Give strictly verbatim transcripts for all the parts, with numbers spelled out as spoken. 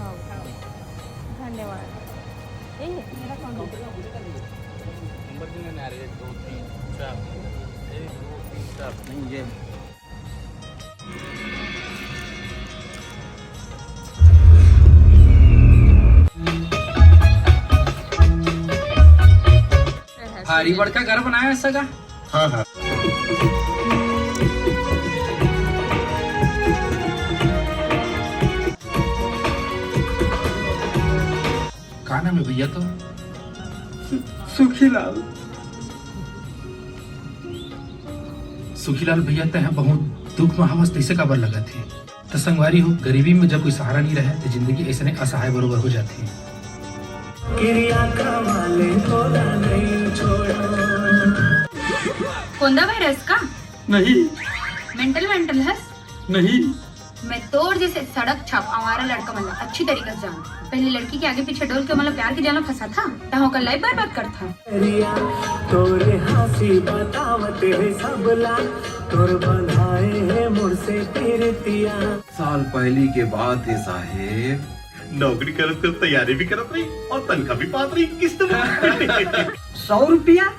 हाँ, उठाओ। धन्यवाद। यही है, मेरा कौन है? नंबर गिनने आ रहे, एक, दो, तीन, चार। एक, दो, तीन, चार। नहीं, ये भारी बड़का घर बनाया है सगा। हाँ, हाँ। का नाम है भैया तो? सुखीलाल। सुखीलाल भैया, तैं ह बहुत दुख में हवस, तैसे काबर लगत हे? त संगवारी हो, गरीबी में जब कोई सहारा नहीं रहे, त जिंदगी ऐसने असहाय बरोबर हो जाती है। किरिया का वाले तोला नहीं छोड़ो। कोंदा भाई रस का? नहीं। मेंटल मेंटल हस? नहीं। मैं तोर जैसे सड़क छाप आवारा लड़का मन ला अच्छी तरीका से जान। पहले लड़की के आगे पीछे डोल के मतलब प्यार के जाल में फंसा था, तहाँ ओकर लाइफ बर्बाद कर था। रिया, तोरे हंसी बतावत हे सबला, तोर बंधाए हे मोर से पीरतिया। साल पहली के बात है साहेब। नौकरी करत करत तैयारी भी करत रही और तनखा भी पात रही, किस्त भी। सौ रुपया?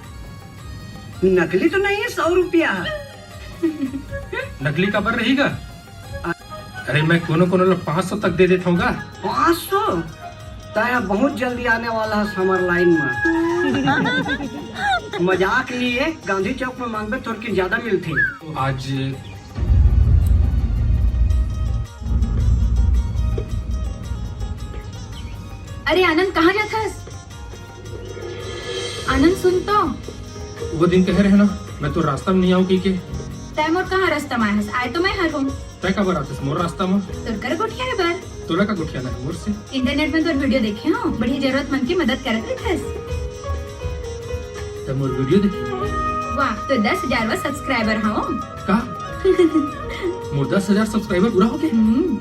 नकली तो नहीं है, सौ रुपया। नकली काबर रहेगा? अरे, मैं कोनो कोनो ला पाँच सौ तक दे देत हूँ गा। पाँच सौ? तय बहुत जल्दी आने वाला है हमर लाइन में। मजाक नहीं है, गांधी चौक में मांगबे तोर के ज्यादा मिलते। आज अरे आनंद, कहाँ जाथस? आनंद, सुन तो। वो दिन कहे रहे ना, मैं तो रास्ता में नहीं आऊँ कहिके। तय मोर कहाँ रास्ता में आए हस? आए तो मैं हर हूँ। तय काबर आथस मोर रास्ता में? तोर कर गोठियाए बर। तोला का गोठियाना है मोर से? इंटरनेट में तोर वीडियो देखे हो, बड़ी जरूरतमंद की मदद करत रहिथस। तय मोर वीडियो देखी? वाह, तो दस हजार वा सब्सक्राइबर हूँ। का? मोर दस हजार सब्सक्राइबर पूरा हो गए? हम्म।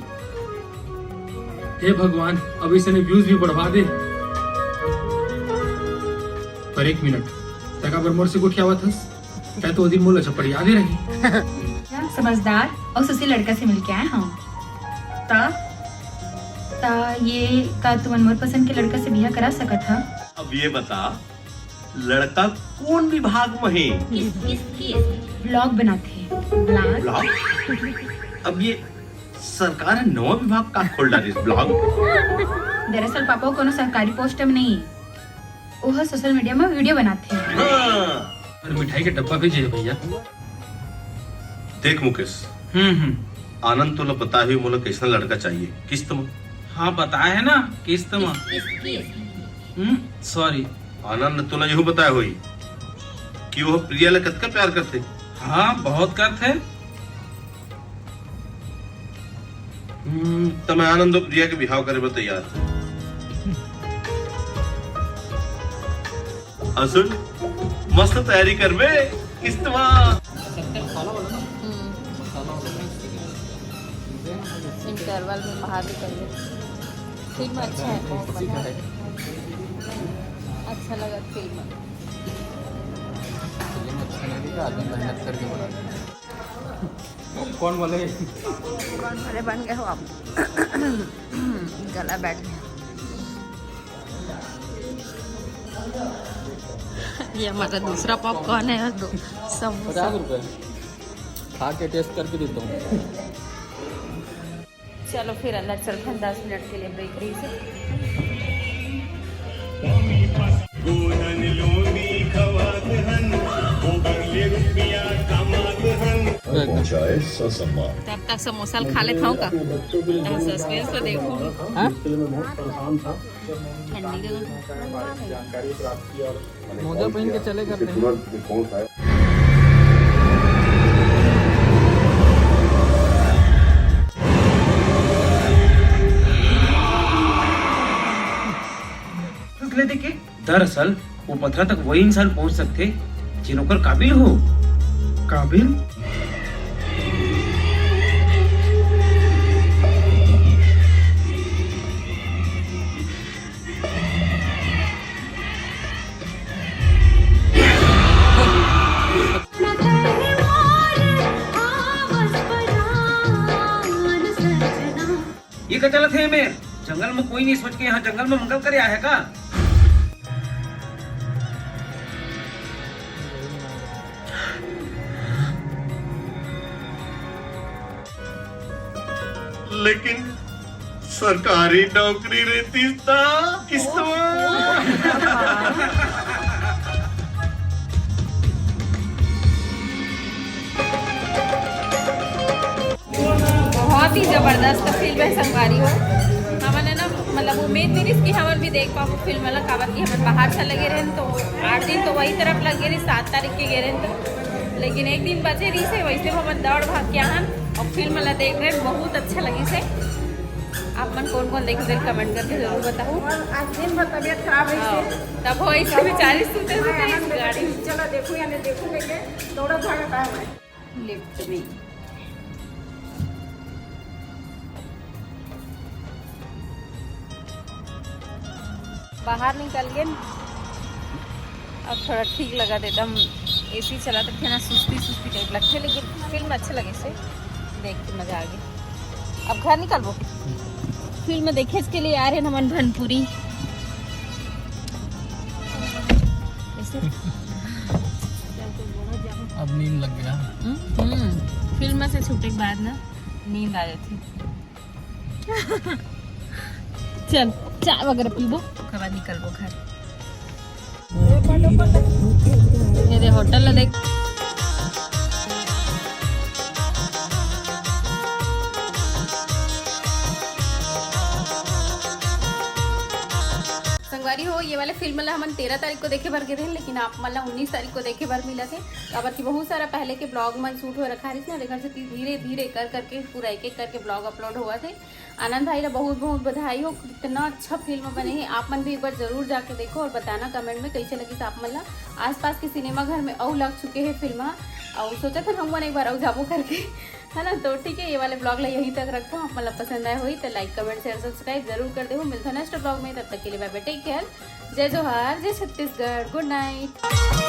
हे भगवान, अब इसने व्यूज भी बढ़वा दे। पर एक मिनट, तय काबर मोर से गोठियावत हस? तय तो ओ दिन मोला चपड़िया दे रही। समझदार और सुशील लड़का से मिलके आए हूँ। ता, ता ये का तुमन मोर पसंद के लड़का से बिहा करा सकत हा? अब ये बता, लड़का कौन विभाग में है? ब्लॉग बनाथे। ब्लॉग? ब्लॉग? अब ये सरकार ह नवा विभाग का खोल डारिस, ब्लॉग? दरअसल पापा वो कोनो सरकारी पोस्ट में नहीं, वो ह सोशल मीडिया में वीडियो बनाथे। हाँ। और मिठाई के डब्बा भेजे हे भैया। देख मुकेश, हम्म, हम्म। आनंद तोला बताए हुए मोला कैसन लड़का चाहिए, किस्त में। हाँ, बताए है ना, किस्त में। किस्त, किस्त। हम्म, सॉरी। आनंद तोला यहू बताए होई कि वो प्रिया ले कतका प्यार करथे। हाँ, बहुत करथे। हम्म, त मैं आनंद अउ प्रिया के बिहाव करे बर तैयार हूँ। अउ सुन, मस्त तैयारी करबे, किस्त मा। हम्म। इंटरवल में बाहर निकल गए। फिल्म अच्छा है, बहुत बढ़िया। अच्छा लगा फिल्म। फिल्म अच्छा नहीं दिखा, आदमी मेहनत करके बना। पॉपकॉर्न वाले। पॉपकॉर्न वाले बन गए हो आप। गला बैठ गया। ये हमारा दूसरा पॉपकॉर्न है और दो समोसा। पचास रुपए। खा के टेस्ट करके देता हूँ। चलो फिर अंदर चलते हैं, दस मिनट के लिए ब्रेक रही से। गोधन लोनी खवात हन, गोबर ले रुपया कमात हन। पहुंचाए ससम्मान। तब तक समोसा खा लेता हूँ का? तब सस्पेंस तो देखो। हाँ? ठंडी का मोजा पहन के चले करते हैं। फैसले देके दरअसल वो पथरा तक वही इंसान पहुंच सकथे, जेन ओकर काबिल हो। काबिल? ये का चलत हे एमेर? जंगल में कोई नहीं सोच के यहाँ जंगल में मंगल करे आए हे का? लेकिन सरकारी नौकरी रहती त किस्त बहुत ही जबरदस्त फिल्म है संगवारी हो। हमन है ना, मतलब उम्मीद नहीं रही कि हमन भी देख पाबो फिल्म वाला, काबर कि हमन बाहर चले गए रहन तो आठ दिन तो वही तरफ लग गए रही, सात तारीख के गए रहन तो, लेकिन एक दिन बचे रही से वैसे हमन दौड़ भाग के आहन और फिल्म वाला देख रहे, बहुत अच्छा लगी से। आप मन कौन कौन देखे कमेंट करके जरूर बताओ। और आज दिन भर तबीयत खराब है हाँ, इससे। तब हो ऐसे बेचारी सुते सुते इस गाड़ी। चलो देखो या नहीं देखो लेके दौड़ा भागा टाइम है। लिफ्ट में। बाहर निकल गए, अब थोड़ा ठीक लगा, एकदम एसी चला तो ना सुस्ती सुस्ती टाइप लगते, लेकिन फिल्म अच्छे लगे से देख के मजा आ गया। अब घर निकलबो, फिल्म देखे के लिए आ रहे नमन भनपुरी। कैसे? अब नींद लग गया। हम्म, हम्म। फिल्म से छूटे के बाद ना नींद आ जाती। चल, चाय वगैरह पीबो, ओकर बाद निकलबो घर। ये दे होटल ला देख। संगवारी हो, ये वाले फिल्म ला हमन तेरह तारीख को देखे बर गे रहे, लेकिन आप मन ला उन्नीस तारीख को देखे बर मिला थे। काबर कि बहुत सारा पहले के ब्लॉग मन शूट हो रखा रहिस ना, तेकर से धीरे धीरे कर करके पूरा एक एक करके ब्लॉग अपलोड हुआ थे। आनंद भाई ला बहुत बहुत बधाई हो, कितना अच्छा फिल्म बने है। आप मन भी एक बार जरूर जाके देखो और बताना कमेंट में कैसे लगिस आप मन ला। आसपास के सिनेमा घर में अउ लग चुके हैं फिल्म, और सोचा था हम मन एक बार अउ जाबो करके, है ना। तो ठीक है, ये वाले ब्लॉग ला यहीं तक रखता हूँ। आप मन ला पसंद आए होई तो लाइक, कमेंट, शेयर, सब्सक्राइब जरूर कर देहू। मिलता नेक्स्ट ब्लॉग में, तब तक के लिए बाय बाय, टेक केयर, जय जोहार, जय छत्तीसगढ़, गुड नाइट।